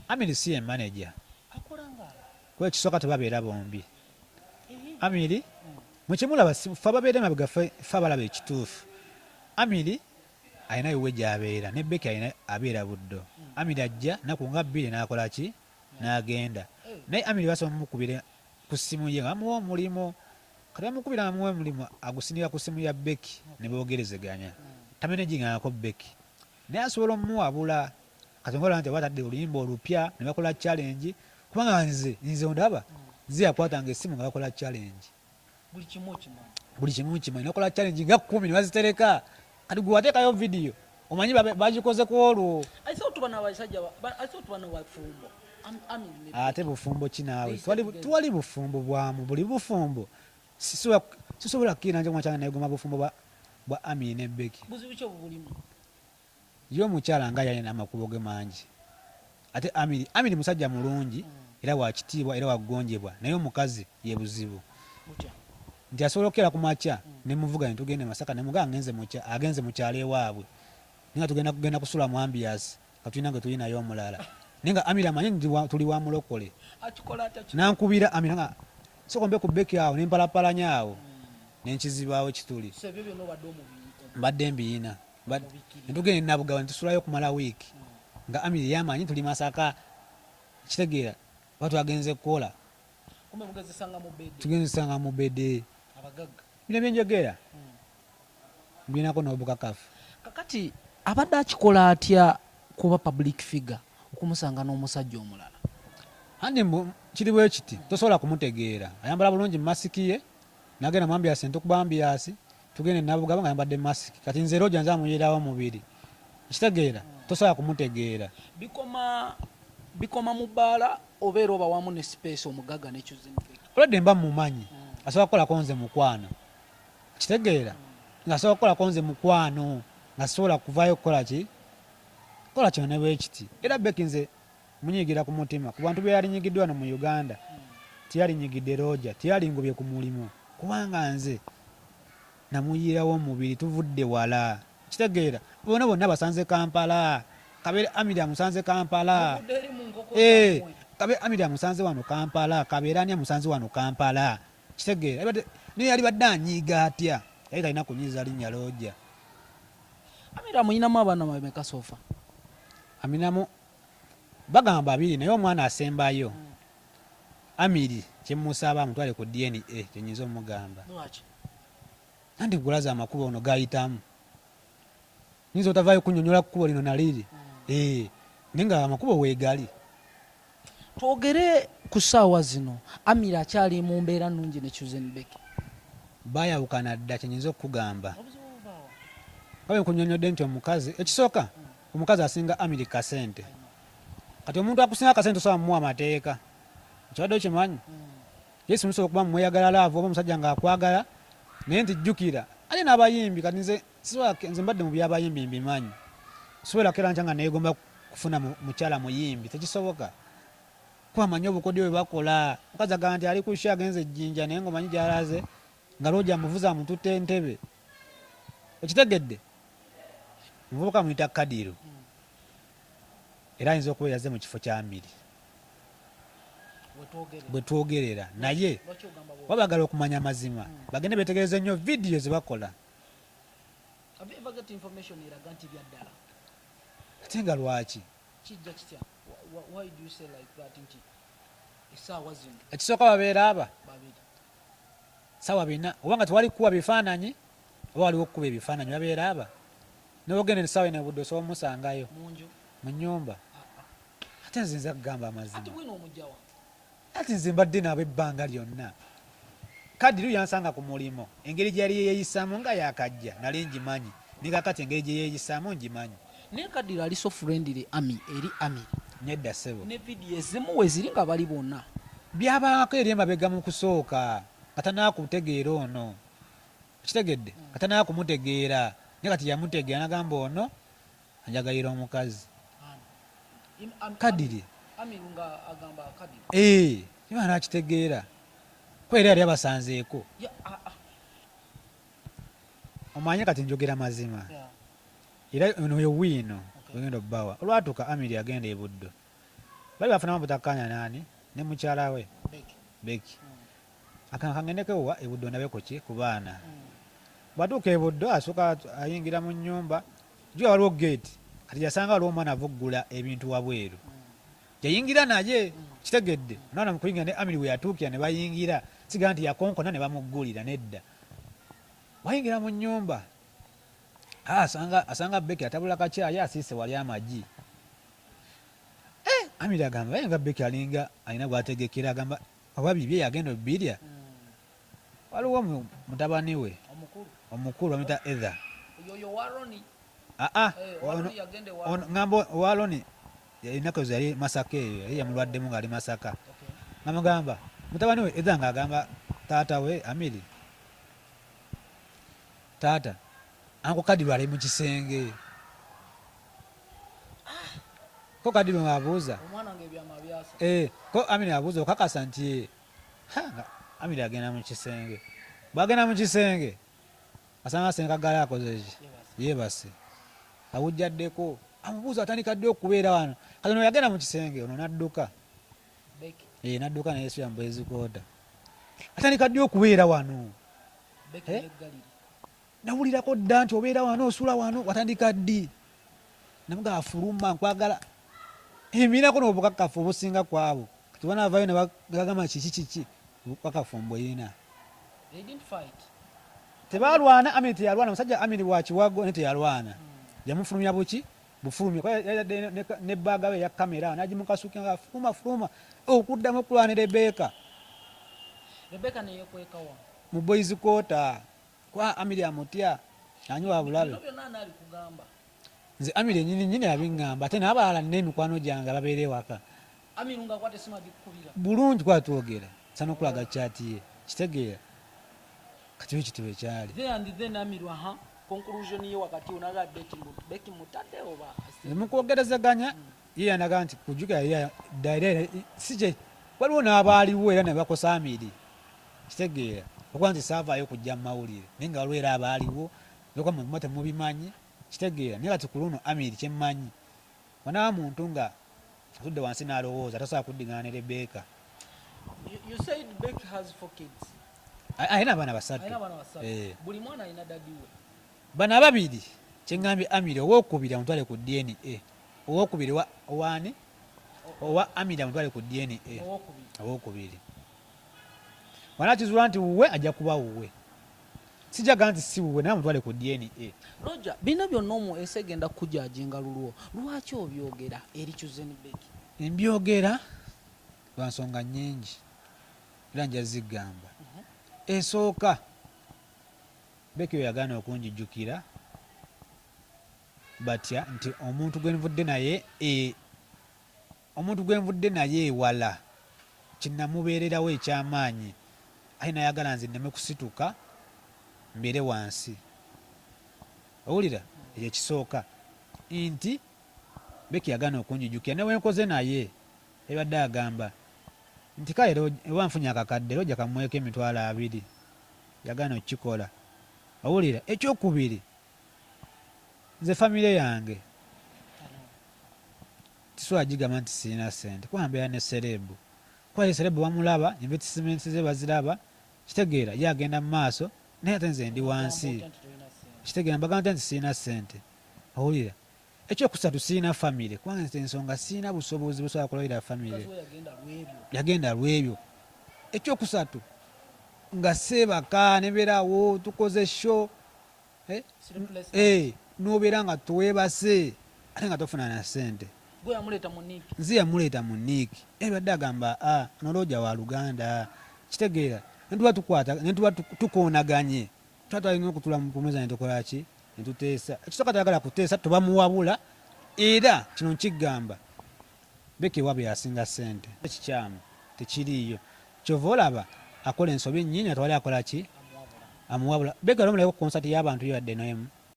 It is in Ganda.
Amiri si ye manager. Kuba ekisooka tebabeera bombi. Amiri mwekimulaba ffe ababeera emabega ffe abalaba ekituufu. Amiri alina ewuwe gy'abeera ne Becky alina abeera Buddo. Amiri ajja nnaku nga bbiri n'akola ki? N'agenda. Naye Amiri basobola omukubira ku ssimu ye nga bamuwa omulimu. Kati bamukubira nga bamuwa omulimu agusindika ku ssimu ya Becky ne boogerezeganya. Tamenegingangako Becky. Naye asobola omuwabula. Kati nga olaba nti oba atadde oluyimba olupya ne bakola challenge kubanga nze nze ondaba nze yakwatanga essimu nga bakola challenge. Buli kimu okimanyi. Buli kimu nkimanyi. Nakola challenge nga 10 ne bazitereka. Kati gwe wateekayo vidiyo omanyi bagikoze ku olwo. I thought bano abasajja I thought bano bafumbo. Ate bufumbo ki naawe? Tewali bufumbo bwamu buli bufumbo. Sisobola kukkirira nti omwana negomba bufumbo bwa Amiri ne Becky. Buzibu ki obubulimu? Ye omukyala nga yalina amakubo ge mangi. Ate Amiri, Amiri musajja mulungi era wa kitiibwa era wa kugonjebwa naye omukazi ye buzibu. Nti asobola okukeera ku makya ne muvuga ne tugenda e Masaka ne mugamba ngenze mu agenze mu kyalo ewaabwe naye nga tugenda kugenda kusula mu ambiance nga tulina gwe tuli naye omulala naye nga Amiri amanyi nti tuli wa mulokole. Nankubira Amiri nga sooka ompe ku Becky awo ne mpalapalanya awo ne nkizibaawo ekituli. Mbadde mbiyina. Netugenda e Nabugabo netusulayo okumala wiiki nga Amiri yamanyi tuli Masaka kitegeera oba twagenze kukola tugenzesanga mu bede bino byenjogera mbinako n'obukakafu. Kakati abadde akikola atya kuba public figure okumusanga n'omusajja omulala? Anti mbu kiri bwe kiti tosobola kumutegeera ayambala bulungi masiki ye nagenda mu ambiasi ntukuba ambiasi tugende Nabugabo nga ayambadde masiki kati nze Roger nze amuyirawo omubiri okitegeera tosobola kumutegeera. Bikoma bikoma mu bbaala oba era oba wamu ne space omugagga ne Chosen Becky? Already mba mumanyi asobola kukolako nze mukwano okitegeera nga asobola kukolako nze mukwano nga sisobola kuvayo kukola ki kukola kino ne bwekiti era Becky nze Munyiigira ku mutima ku bantu beyalinyigiddwa wano mu Uganda teyalinyigidde Roger teyalingobye ku mulimu kubanga nze namuyiirawo omubiri tuvudde wala okitegeera bona bonna basanze Kampala kabeere Amiri amusanze Kampala eeh kabeere Amiri amusanze wano Kampala kabeere ani amusanze wano Kampala okitegeera naye yalibadde anyiiga atya yali talina kunyiiza linnya Roger. Amiri amuyinamu abaana bameka so far? Aminamu Bagamba babiri naye omwana asembayo Amiri kyemusaba amutwale ku DNA kyenyinza omugamba. Lwaki? Anti gulaze amakubo ono gayitamu. Nyinza otavayo kunyonyola kukubo lino naliri. Eh, naye nga amakubo wegali. Twogere ku ssaawa zino, Amiri akyali mu mbeera nnungi ne Chosen Becky? Baayawukana dda kyenyinza okukugamba. Nga bwe nkunyonyodde nti omukazi ekisooka Omukazi asinga Amiri kasente. Kati omuntu akusinga akasente tosobola mumuwa mateeka. Ekibadde okimanyi? Yes musobola okuba mweyagala love oba omusajja nga akwagala naye nti jjukira ate n'abayimbi kati nze sisobola nze mbadde mu by'abayimbi mbimanyi. Sisobola kukeera nkya nga neegomba kufuna mukyala muyimbi tekisoboka. Kuba manyi obukodyo bwe bakola. Omukazi agamba nti ali ku show agenze e Jinja naye ng'omanyi gy'alaze nga loogi amuvuze amututte Entebbe. Okitegedde? Omuvubuka muyita Kadiru era ayinza okuba yazze mu kifo kya Amiri bwe twogerera naye oba bagala okumanya amazima bagende betegereze nnyo vidiyo ze bakola. Ate nga lwaki? Ekisooka babeera aba sawa bina oba nga tewali kukuba bifaananyi oba waliwo okukuba ebifaananyi babeera aba newogenda esawa eno ebudde osobola omusangayo mu nyumba ate nze nza kugamba amazima ati nze mbadde nabo ebbanga lyonna Kadiru yansanga ku mulimu engeri gye yali yeeyisaamu nga yakajja nali ngimanyi ne kakati engeri gye yeeyisaamu ngimanyi. Naye Kadiru ali so friendly Ami eri Amiri. Nedda ssebo. Ne video ezimu weziri nga bali bonna. Byabangako eri emabega mu kusooka nga tanakutegeera ono. Okitegedde? Nga tanaba kumutegeera naye kati yamutegeera nagamba ono anjagalira omukazi. Kadiri. Eeh yaba nakitegeera kuba era yali abasanzeeko. Omanyi kati njogera mazima era ono ye wiino gwengenda obbawa. Olwatuuka Amiri yagenda e Buddo. Bali bafunamu butakkaanya naani ne mukyala we Becky. Akanga kangendeko ewa e Buddo ndabe ku ki ku baana. Bw'atuuka e Buddo asooka ayingira mu nnyumba, jjukira waliwo gate, kati yasanga waliwo omwana ava okugula ebintu wabweru. Yayingira naye, kitegedde, omwana mu kuyingira ne Amiri we yatuukira ne bayingira, sigamba nti yakonkona ne bamuggulira, nedda. Bw'ayingira mu nnyumba, asanga, asanga Becky atabula kacaayi asiise wali amagi. Eh, Amiri agamba naye nga Becky alinga alina gw'ategekera, agamba oba bibye yagenda obirya. Waliwo mutabani we omukulu bamuyita Ether. Aa, ŋŋamba owa Ronnie ennaku ezo yali Masaka eyo, yali yamulwaddemu ng'ali Masaka. Namugamba mutabani we Ether ng'agamba taata we Amiri, taata Uncle Kadiru ali mu kisenge. Ko Kadiru ng'abuuza. Eh, ko Amiri abuuza okakasa nti ha, nga Amiri agenda mu kisenge. Bw'agenda mu kisenge asanga Senkagala akoze ki? Yeebase. Awujjaddeko. Amubuuza atandika ddi okubeera wano. Kati ono yagenda mu kisenge ono n'adduka. Eh, n'adduka ne yeesibira mu bwezikoota. Atandika ddi okubeera wano? Eh? Nawulirako dda nti obeera wano osula wano watandika ddi? Namugamba fuluma nkwagala. Emirako n'obukakafu obusinga ku abo. Kati banaavayo ne bagamba kiki kiki obukakafu mbulina. Tebaalwana, Amini teyalwana, omusajja Amini wa kiwago naye teyalwana. Yamufulumya buki? Bufulumya. Kuba yali ne bbaaga we eya kamera n'agimukasukira nga fuluma fuluma okuddamu okulwana ne Rebecca. Rebecca ne yeekweka wa? Mu boys quarter. Kuba Amiri amutya anyi wa bulabe. Bino byonna ani abikugamba? Nze Amiri yenyini nyini abiŋŋamba ate n'abalala nina emikwano gyange ababeera ewaka. Amiru ng'akwata essimu agikukubira? Bulungi kuba twogera nsobola n'okulaga chat ye kitegeera kati bwe kityo bwe kyali. There and then Amiru aha conclusion ye wakati wo n'agamba Becky mbu Becky mutadde oba? Mu kwogerezeganya ye yandaga nti kujjukira ye dda era si kye waliwo n'abaaliwo era ne bakosa Amiri. Kitegeera okuba nti saavaayo kujja mu mawulire naye nga waliwo era abaaliwo lwokuba mwe muba temubimanyi kitegeera naye kati ku luno Amir kye mmanyi wanaaba muntu nga atudde wansi n'alowooza tasobola kuddingana ne Rebecca. You said Becky has four kids. Alina abaana basatu. Alina abaana basatu. Eh. Buli mwana alina daddy we. Bano ababiri kye ŋŋambye Amir owookubiri amutwale ku DNA. Owookubiri owa ani? Owa Amir amutwale ku DNA. Owookubiri. Owookubiri. Bw'anaakizuula nti wuwe ajja kuba wuwe. Sijja gamba nti si wuwe naye amutwale ku DNA. Roger, bino byonna omu ensi egenda kukujajinga lulwo. Lwaki obyogera eri Chosen Becky? Mbyogera lwa nsonga nnyingi era nja zigamba. Esooka, Becky oyo yagaana okunjijukira batya nti omuntu gwe nvudde naye e Omuntu gwe nvudde naye ewala kye namubeererawo eky'amaanyi aye n'ayagala nze nneme kusituka mbeere wansi. Owulira? Ekyo ekisooka nti Becky yagaana okunjijukira ne we nkoze naye yabadde agamba nti kale oba nfunye akakadde Roger kammuweeko 20,000. Yagaana okukikola. Owulira? Ekyokubiri nze famire yange Sisobola gigamba nti sirina ssente kuba mbeera ne sereebu kuba ye sereebu bamulaba, investments ze baziraba, kitegeera ye agenda mu maaso naye ate nze ndi wansi, kitegeera mbagamba ntya nti sirina ssente, owulira. Ekyokusatu sirina famire kubanga nze ensonga sirina busobozi busobola kulabirira famire, yagenda lwebyo. Ekyokusatu nga seebaka ne mbeera awo tukoze show Eh, eh, nobeera nga tewebase ate nga tofuna na sente. Nze yamuleeta mu nick ebadde agamba a ah, noloja wa luganda kitegeera netuba tukwata netuba tukoonaganye tuba twalina okutula mu kumeza netukola ki netuteesa ekisooka tayagala kuteesa tubamuwabula era kino nkigamba Becky ewabwe yasinga sente ekikyamu tekiriiyo kyova olaba akola ensobi nyingi nga tewali akola ki amuwabula. Becky wali omulabye ku concert y'abantu yo yadde n'emu?